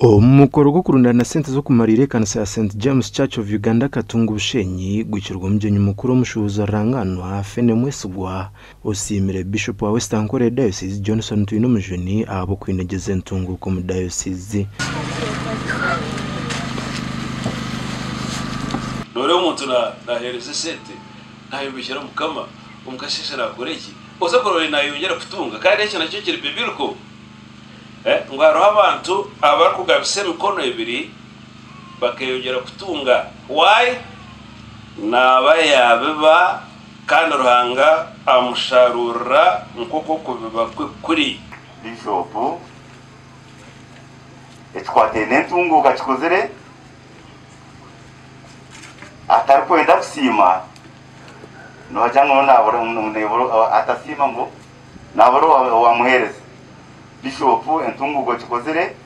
Omukoro gw'okurundaana sente z'okumariira ekanisa ya St James Church of Uganda Katungu Bushenyi gwikirwe omugyenyi mukuru omushuubuzi rurangaanwa Fene Mwesigwa osiimire Bishop wa West Ankole Diocese Johnson Twinomujuni ahabw'okwinegyeza entunguuka omu dayosizi. Nooreeba omuntu naaheereza esente, naayombekyera Mukama, omu kasheeshe naakora eki, oza kureeba naayongyera kutunga. Kandi ekyo nakyo kiri biblical. Ngu hariho abantu abarikugabisa emikono ebiri bakeyongyera kutunga. Why? Naaba yaabiba kandi Ruhanga amusharuurira nk'oku okubiba kwe kuri. Bishopu, ekikwataine n'entunguuka kikozire atarikwenda kusiima nogira ngu atasiima ngu Nabura owamuhereza. Bishop entunguuka ogikozire,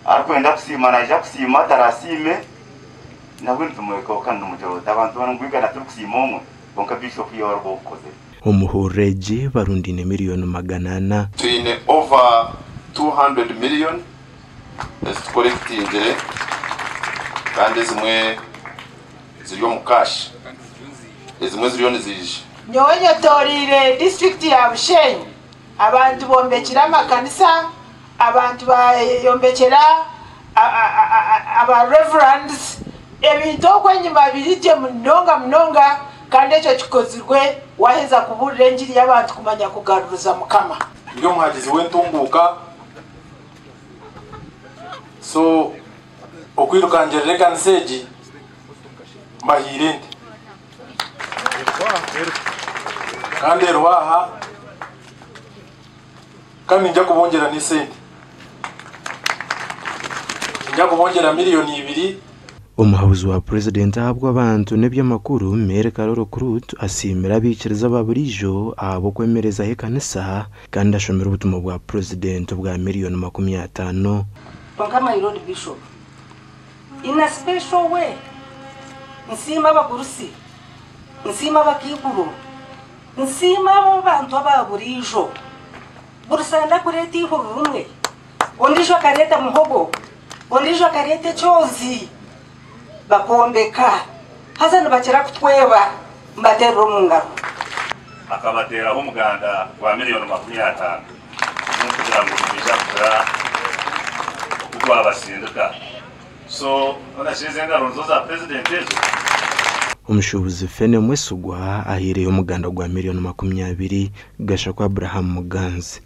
arikwenda kusiima naija kusiima atarasiime nabwe nitumureka kandi nimugira oti abantu banu ngu turikusiima omwe kwonka Bishop iwe oriba ogukozire. Omuhururu egi barundaine miriyoni 400. Twine over 200 million ezi tukorekitingire kandi ezimwe ziri omu cash ezimwe ziriyo niziija. Nyowe nyetoreire disiturikiti ya Bushenyi, abantu bombekire amakanisa, abantu bayombekyera aba reverends, ebintu okwo enyima biri gye munonga munonga kandi ekyo kikozirwe waheza kuburira engiri y'abantu kumanya kugaruriza Mukama. Ndi omuhagizi w'entunguuka so okwirukangirira ekanisa egi mbahaire ente kandi eriho aha kandi ninjya kubongyera n'esente ninjya kubongyera miriyoni ibiri. Omuhabuzi wa Purezidenti ahabw'abantu n'eby'amakuru, Mary Karoro Krut asiimire abaikiriza aba buriijo ahabw'okwemerezaho ekanisa kandi ashomire obutumwa bwa Purezidenti obwa miriyoni 50. Kwonka my Lord Bishop, in a special way, nsiima abagurusi, nsiima abakaikuru, nsiima abo bantu aba buriijo. Buri sande akureeta eihuri rimwe, ondiijo akareeta muhogo, ondiijo akareeta ekyozi, bakombeka. Haza nibakira kutweba, mbateerera omu ngaro. Akabateeraho omuganda gwa miriyoni 50 n'okugira ngu nitwija kugira oku twabasindika. So hoona shi ezi engaro nizo za purezidenti ezo? Omushuubuzi Fene Mwesigwa ahaireyo omuganda gwa miriyoni 20 Gashakwa Abraham Muganzi.